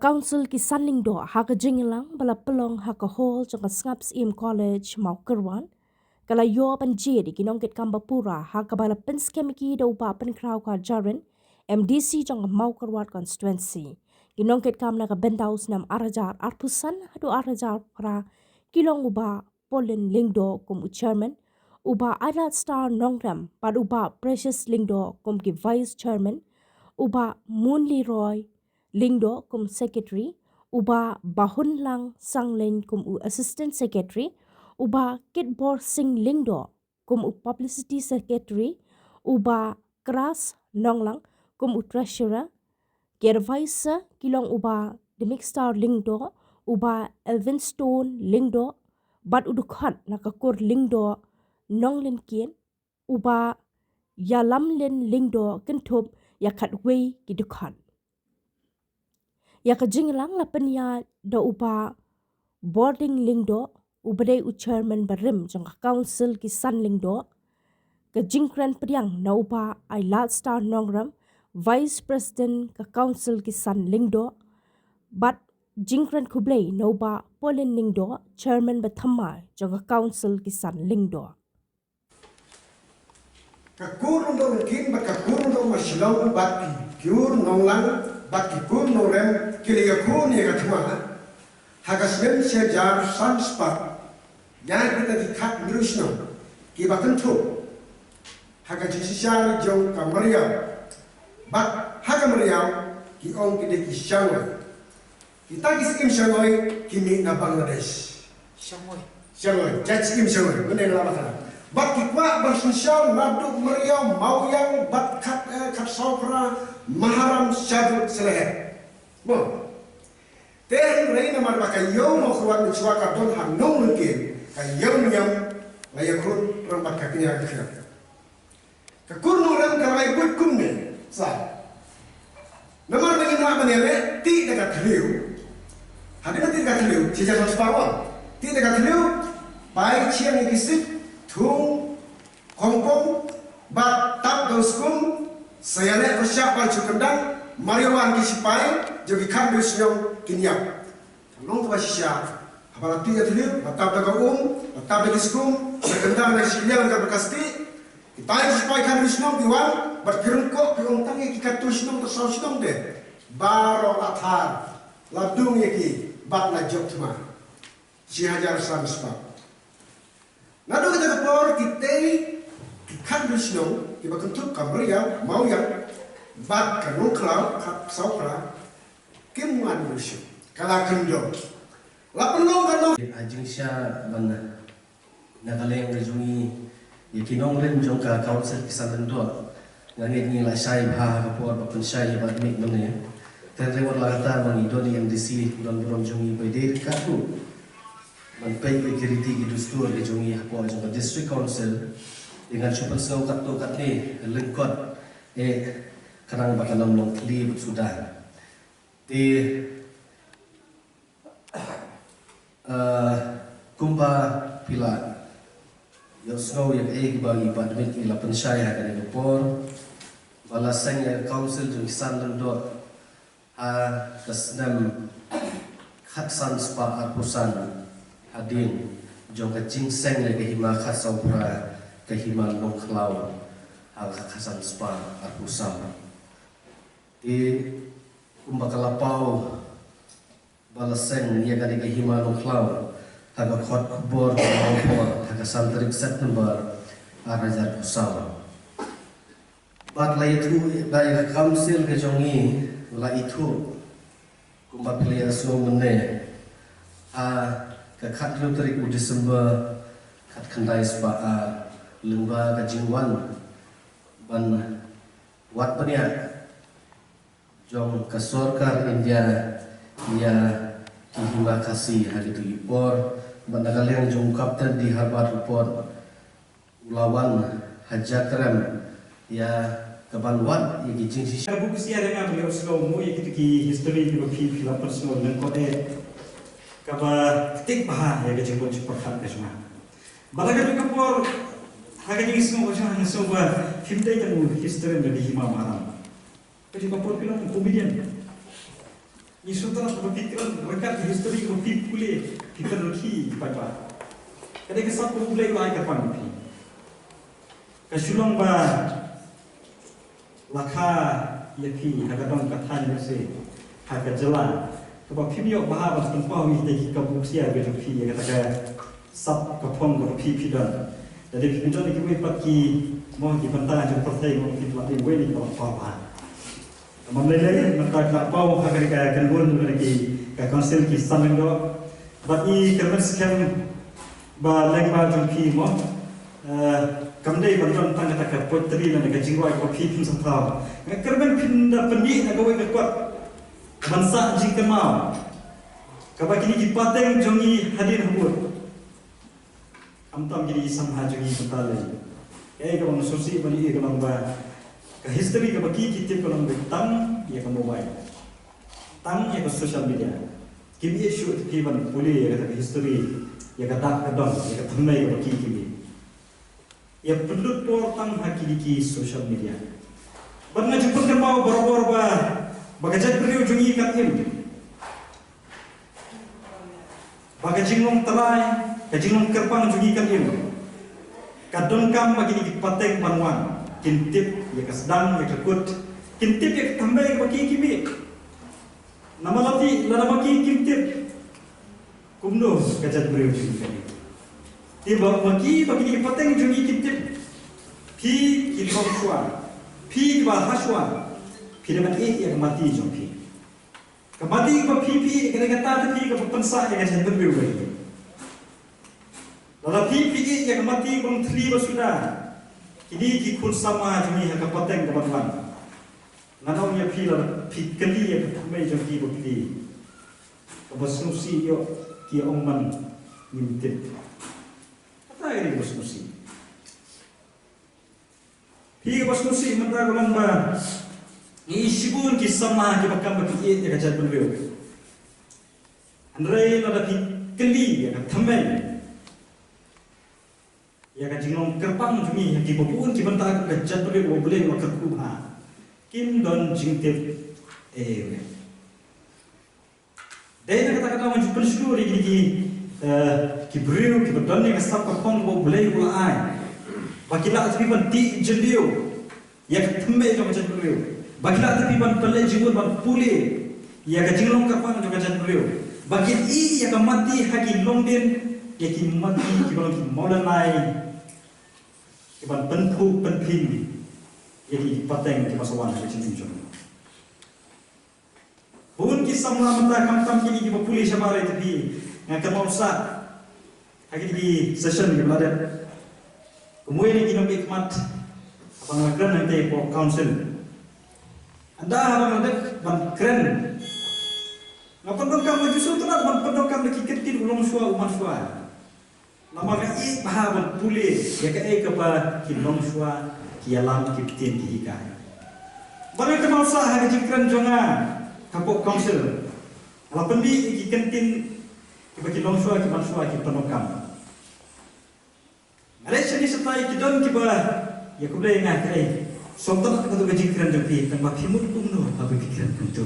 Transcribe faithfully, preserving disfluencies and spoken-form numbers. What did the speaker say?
Council ki san lyngdoh ha ka jingïalang ba la pynlong ha ka hall jong ka Sngap Syiem College, Mawkyrwat, ka la ïoh ban jied ïa ki nongkitkam ba pura, ha kaba la pynskhem ïa ki da u Bah Pynkhraw Kharjahrin, M D C jong ka Mawkyrwat constituency. Ki nongkitkam na ka bynta u snem ar hajar arphew san haduh ar hajar phra ki long u Bah Paulin Lyngdoh kum u chairman, u Bah Ailatstar Nongrem bad u Bah Precious Lyngdoh kum ki vice chairman, u Bah Moonleroy Lyngdoh kum secretary, u Bah Bahunlang Sanglein kum u assistant secretary, u Bah Kitborsing Lyngdoh kum u publicity secretary, u Bah Kras Nonglang kum u treasurer. Ki advisor ki long u Bah Demikstar Lyngdoh, u Bah Elvinstone Lyngdoh bad u dkhot na ka kur Lyngdoh Nonglyngkien, u Bah Ïalamlin Lyngdoh, kynthup ïa khatwei ki dkhot. Ïa ka jingïalang la pynïaid da u Bah Bording Lyngdoh, uba dei u chairman barim jong ka council ki san lyngdoh. Ka jingkren pdiang na u Bah Ailatstar Nongrem, vice president ka council ki san lyngdoh, bad jingkren khublei na u Bah Paulin Lyngdoh, chairman bathymmai jong ka council ki san lyngdoh. Ka kur Nongdoh Ryngkin bad ka kur Nongdoh Mashillong bad ki kur Nonglang bad ki kur Nongrem ki la ïakhun ïa ka thma ha ka snem shi hajar san spah. Ïa kita ki khathynriew shnong kiba kynthup ha ka jingshisha jong ka mariaw bad ha ka mariaw ki ong ki dei ki shangoi. Kita ki syiem shangoi ki mih na Bangladesh. Shangoi. Shangoi, jait syiem shangoi. Mynne nga la ba kana. Bad ki kwah ban synshar naduh Mariaw, Mawiang bad Khat, eh, Khatsawphra, Maharam, Shadut, Sylhet. Mo. Te hynrei namar ba ka ïew Mawkyrwat mynshuwa ka don ha Nonglyngkien, ka ïew niam la ïakhun rangbah ka kñia ka kñia. Ka kur Nongrem ka rai buit kumne sa. Namar ba ngim lah ban ïaleh, tih da ka thliew. Hadien ba tih da ka thliew, shi hajar san spah. Tih da ka thliew, pai chiang ïa ki sik, thung, kongkong, bad tap da u skum, sa ïaleh pyrshah ban shu kyndang, mar ïa wan ki sipai jong ki khathynriew shnong kin ïap. Ka long kaba shisha, haba la tih ïa ka thliew, la tap da ka um, la tap da ki skum, la kyndang da ka shiliang da ka plastik. Kita ki sipai khathynriew shnong ki wan bad ki ryngkoh, ki ong tang ïa ki katto shnong, katto saw shnong de. Baroh la thar, la dung ïa ki bad la jop thma. Shi hajar san spah. Naduh kata ka por kitei ki khathynriew shnong kiba kynthup ka Mariaw, Mawiang bad ka Nongkhlaw, Khatsawphra, kim wan ruh shuh. Ka la kyndong. La pynlong ka nong. Ha jingshisha ban na ka liang ka jong ngi ïa ki nongrim jong ka council ki san lyngdoh. Nga ngeit ngi la shai bha ha ka por ba pynshai ïa Bah Dmik mynne. Te hynrei wat la katta ba ngi don ïa i M D C, don burom jong ngi ba i dei ryngkat ruh ban peit ïa ki riti ki dustur ki jong ngi hapoh jong ka district council. Te ngan shu pynsngew katto katne lyngkot, eh, khnang ba kan ym long thylli bad suda. Te, eh, kumba phi la ïohsngew ïa kaei kaba i Bah Dmik i la pynshai ha kane ka por, ba la seng ïa ka council jong ki san lyngdoh ha ka snem khatsan spah arphew san, hadien jong ka jingseng ïa ka hima Khatsawphra, ka hima Nongkhlaw, ha ka khatsan spah arphew san. Te kumba ka la paw ba la seng ïa kane ka hima Nongkhlaw ha ka khot khubor ka Nongpoh ha ka san tarik September ar hajar arphew saw. Bad la ïathuh ba ïa ka council ka jong ngi la ithuh kumba phi la ïohsngew mynne ha ka khathynriew tarik u December khatkhyndai spah ar, lyngba ka jingwan ban wad bniah jong ka sorkar India ïa ki hima Khasi ha kito ki por, bad na ka liang jong u Captain D Harbar Report u la wan ha jingkren ïa ka ban wad ïa ki jingshisha. Ka buk sia ïa nga ba ngi ïohsngew mo ïa kito ki history kiba phi phi la pynsngew lyngkot eh, kaba ktik bha ïa ka jingmut jingpyrkhat ka jong nga. Bad ha kano ka por ha ka jingsngew ka jong nga nga sngew ba phim dei tang u history ba dei hima Maharam. Ka jong ka por phi long comedian. Ngi sngewthuh ba phi kren ryngkat ka history kaba phi pule, phi kren ruh ki paidbah. Ka dei ka sap kaba U Blei u la ai kyrpang ïa phi. Ka shu long ba la kha ïa phi ha ka dong ka thaiñ lehse ha ka jylla kaba phim ïoh bha ban pynpaw ïa kita ki kabu ksiar ka jong phi ïa kata ka sap ka phong kaba phi phi don. Lada phi don ïa kiwei pat ki mo ki bynta jong pyrthei mo ki la dei wei ni kaba paw bha. Ka mam lei lei mynta ka la paw ha ka dei ka kynhun ka dei ki ka council ki san lyngdoh. Bad ngi kyrmen skhem ba lyngba jong phi mo, eh, kam dei ban don tang kata ka poetry lane ka jingrwai kaba phi phin sa thaw. Nga kyrmen phin da pynmih na kawei ka kot ban sah jingkynmaw kaba kine ki pateng jong ngi hadien habud khamtam kine ki samla jong ngi mynta lei. Kaei kaba nga sngewsih ban ïohi ka long ba ka history kaba ki ki tip ka long ba tang ïa ka mobile, tang ïa ka social media. Kim ïoh shuh te phi ban pule ïa kata ka history, ïa ka dak ka dong, ïa ka thymmei kaba ki ki mih. Ïa pynlut por tang ha kine ki social media. Bad nga ju pynkynmaw barabor ba ba ka jaitbynriew jong ngi kan im, ba ka jinglong trai, ka jinglong kyrpang jong ngi kan im. Ka donkam ba kine ki pateng ban wan kin tip ïa ka sdang ïa ka kut, kin tip ïa ka thymmei kaba ki ki mih. Namar lada, lada ma ki kim tip, kumno ka jaitbynriew jong ngi kan im? Te ba ma ki, ba kine ki pateng jong ngi kin tip, phi ki longshuwa, phi kiba hashuwa, phi dei ban ïeh ïa ka mati jong phi. Ka mati kaba phi phi ïeh ka dei kata te phi kaba pynsah ïa ka jaitbynriew ka hi. Lada phi phi ïeh ïa ka mati kaba long thylli ba suda, kine ki khun samla jong ngi ha ka pateng kaba wan, ngan ong ïa phi, lada phi kylli ïa ka thymmei jong ki bapli, kaba sngewsih ïoh ki ong man ngim tip. Kata ka dei kaba sngewsih. Phi kaba sngewsih mynta ka long ba ngi shibun ki samla kiba kam ba ki ïeh ïa ka jaitbynriew. Hynrei lada phi kylli ïa ka thymmei, ïa ka jinglong kyrpang jong ngi ha kiba bun ki bynta ka jaitbynriew ba U Blei u la kyrkhu bha, kim don jingtip. Eh, dei na kata ka daw ngan ju pynshlur ïa kine ki, eh, ki briew kiba don ïa ka sap ka phong kaba U Blei u la ai, ba ki lah te phi ban tih jylliew ïa ka thymmei jong ka jaitbynriew, ba ki lah te phi ban pynleit jingmut ban pule ïa ka jinglong kyrpang jong ka jaitbynriew, ba kin ïeh ïa ka mati ha ki longdien, ïa ki mati kiba long ki mawlynnai, ki ban pynphuh pynphieng ïa ki pateng kiba sa wan ha ka jingim jong ngi. Bun ki samla mynta khamtam kine kiba pule shabar ïa phi, nga kynmaw sah ha kine ki session kiba la dep. Kumwei na ki nongmihkhmat haba nga la kren hangtei hapoh council. Ynda haba nga la dep ban kren, nga pyndonkam, nga ju sngewtynnat ban pyndonkam ïa ki kyntien u longshuwa u manshuwa. Namar nga ïeit bha ban pule ïa kaei kaba ki longshuwa ki ïalam, ki ktien, ki hikai. Ba nga kynmaw sah ha ka jingkren jong nga hapoh council, nga la pynmih ïa ki kyntien kiba ki longshuwa ki manshuwa ki pyndonkam. Nga leit shane shatai, ki don kiba ïa khublei ïa nga, kaei, sngewtynnat kato ka jingkren jong phi, tangba phi mut kumno haba phi kren kumto?